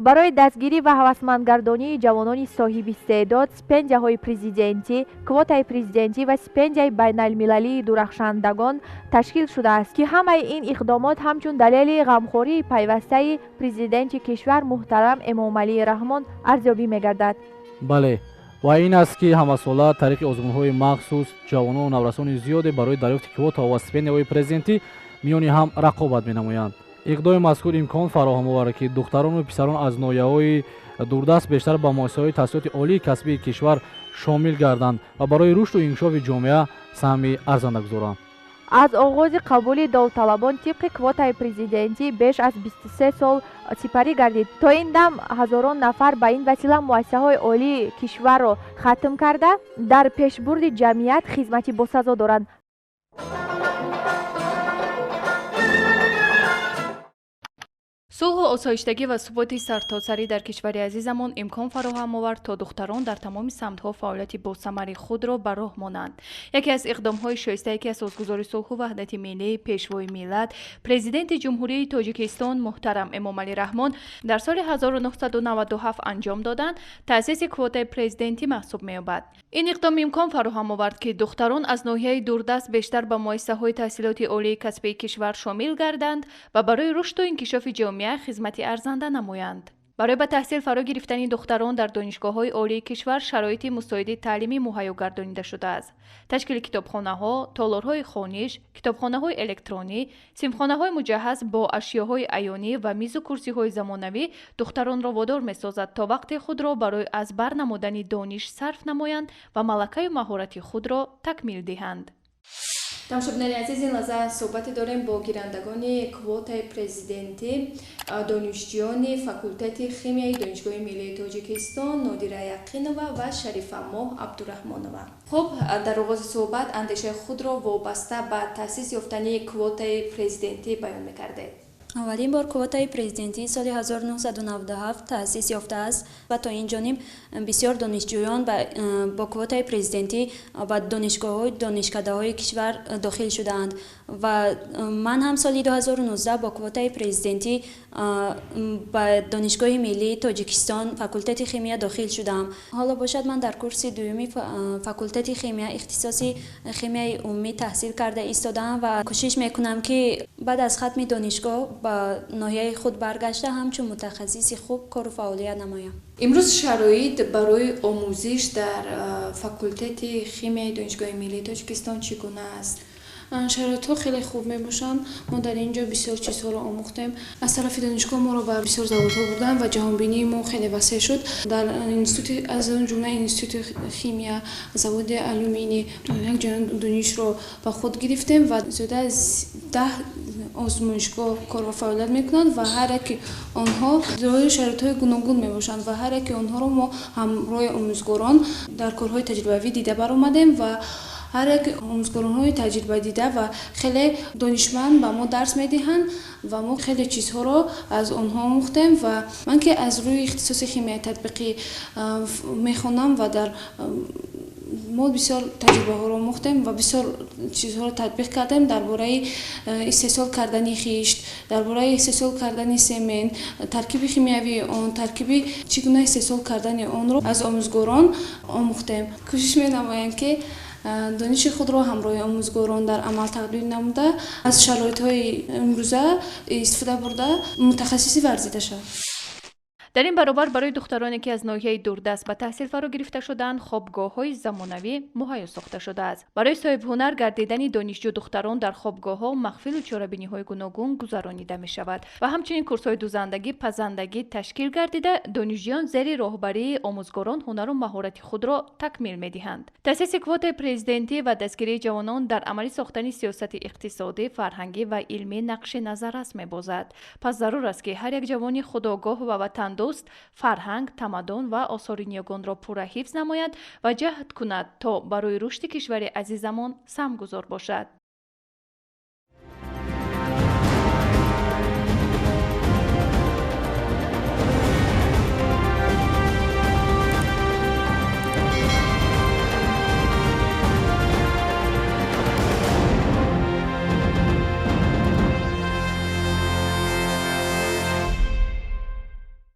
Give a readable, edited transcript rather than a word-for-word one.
Барои дастгирӣ ва ҳавасмандгардонии ҷавонони соҳибистеъдод стипендияҳои президентӣ, квотаи президентӣ ва стипендияи байналмилалии дурахшандагон ташкил шудааст, ки ҳамаи ин иқдомот ҳамчун далели ғамхории пайвастаи президенти кишвар муҳтарам Эмомалӣ Раҳмон арзёбӣ мегардад. Бале, ва ин аст, ки ҳамасола тариқи озмунҳои махсус ҷавонону наврасони зиёде барои дарёфти квотаҳо ва стипендияҳои президентӣ миёни ҳам рақобат менамоянд. Иқдоми мазкур имкон фароҳам овард, ки духтарону писарон аз ноҳияҳои дурдаст бештар ба муассисаҳои таҳсилоти олии касбии кишвар шомил гарданд ва барои рушду инкишофи ҷомеа саҳми арзанда гузоранд. Аз оғози қабули довталабон тибқи квотаи президентӣ беш аз 23 сол сипарӣ гардид. То ин дам ҳазорон нафар ба ин васила муассисаҳои олии кишварро хатм карда, дар пешбурди ҷамъият хизмати босазо доранд. Сулҳу осоиштагӣ ва суботи сартосарӣ дар кишвари азизамон имкон фароҳам овард, то духтарон дар тамоми самтҳо фаъолияти босамари худро ба роҳ монанд. Яке аз иқдомҳои шоистае, ки асосгузори сулҳу ваҳдати миллӣ, пешвои миллат, президенти Ҷумҳурии Тоҷикистон муҳтарам Эмомалӣ Раҳмон дар соли 1997 анҷом доданд, таъсиси квотаи президентӣ маҳсуб меёбад. Ин иқдом имкон фароҳам овард, ки духтарон аз ноҳияи дурдаст бештар ба муассисаҳои таҳсилоти олии касбии кишвар шомил гарданд ва барои рушду инкишофи ҷомеа хизмати арзанда намоянд. Барои ба таҳсил фаро гирифтани духтарон дар донишгоҳҳои олии кишвар шароити мусоиди таълимӣ муҳайё гардонида шудааст. Ташкили китобхонаҳо, толорҳои хониш, китобхонаҳои электронӣ, синфхонаҳои муҷаҳҳаз бо ашёҳои аёнӣ ва мизу курсиҳои замонавӣ духтаронро водор месозад, то вақти худро барои аз бар намудани дониш сарф намоянд ва малакаю маҳорати худро такмил диҳанд. Тамошобинони азиз, ин лаҳза суҳбате дорем бо гирандагони квотаи президентӣ, донишҷӯёни факултети химияи Донишгоҳи миллии Тоҷикистон Нодира Яқинова ва Шарифамоҳ Абдураҳмонова. Хуб, дар оғози суҳбат андешаи худро вобаста ба таъсис ёфтани квотаи президентӣ баён мекардед. Аввалин бор квотаи президентӣ соли 1997 таъсис ёфтааст ва то ин ҷониб бисёр донишҷӯён бо квотаи президентӣ ба донишгоҳҳои донишкадаҳои кишвар дохил шудаанд ва ман ҳам соли 2019 бо квотаи президентӣ ба Донишгоҳи миллии Тоҷикистон, факултети химия дохил шудаам. Ҳоло бошад, ман дар курси дуюми факултети химия, ихтисоси химияи умумӣ таҳсил карда истодаам ва кӯшиш мекунам, ки баъд аз хатми донишгоҳ ба ноҳияи худ баргашта, ҳамчун мутахассиси хуб кору фаъолият намоям. Имрӯз шароит барои омӯзиш дар факултети химияи Донишгоҳи миллии Тоҷикистон чӣ гуна аст? Шароитҳо хеле хуб мебошанд. Мо дар ин ҷо бисёр чизҳоро омӯхтем. Аз тарафи донишгоҳ моро ба бисёр заводҳо бурданд ва ҷаҳонбинии мо хеле васеъ шуд. Дар институти, аз он ҷумла институти химия, заводи алюминий як ҷаён донишро ба худ гирифтем ва зиёда аз 10 озмоишгоҳ кор ва фаъолият мекунанд ва ҳар яке онҳо дорои шароитҳои гуногун мебошанд ва ҳар яке онҳоро мо ҳамроҳи омӯзгорон дар корҳои таҷрибавӣ дида баромадем ва ҳар як омӯзгоронҳои таҷрибадида ва хеле донишманд ба мо дарс медиҳанд ва мо хеле чизҳоро аз онҳо омӯхтем. Ва ман ки аз рӯи ихтисоси химияи татбиқӣ мехонам ва дар мо бисёр таҷрибаҳоро омӯхтем ва бисёр чизҳоро татбиқ кардем дар бораи истеҳсол кардани хишт, дар бораи истеҳсол кардани семент, таркиби химиявии он, таркиби чӣ гуна истеҳсол кардани онро аз омӯзгорон омӯхтем. Кӯшиш менамоям, ки дониши худро ҳамроҳи омӯзгорон дар амал татбиқ намуда, аз шароитҳои имрӯза истифода бурда, мутахассиси варзида шавам. Дар ин баробар барои духтароне, ки аз ноҳияи дурдаст ба таҳсил фаро гирифта шудаанд, хобгоҳҳои замонавӣ муҳайё сохта шудааст. Барои соҳибҳунар гардидани донишҷӯ духтарон дар хобгоҳҳо маҳфилу чорабиниҳои гуногун гузаронида мешавад ва ҳамчунин курсҳои дузандагӣ, пазандагӣ ташкил гардида, донишҷӯён зери роҳбарии омӯзгорон ҳунару маҳорати худро такмил медиҳанд. Таъсиси квотаи президентӣ ва дастгирии ҷавонон дар амалӣ сохтани сиёсати иқтисодӣ, фарҳангӣ ва илмӣ нақши назаррас мебозад. Пас зарур аст, ки ҳар як ҷавони худогоҳ ва ватандӯст фарҳанг, тамаддун ва осори ниёгонро пурра ҳифз намояд ва ҷаҳд кунад, то барои рушди кишвари азизамон саҳмгузор бошад.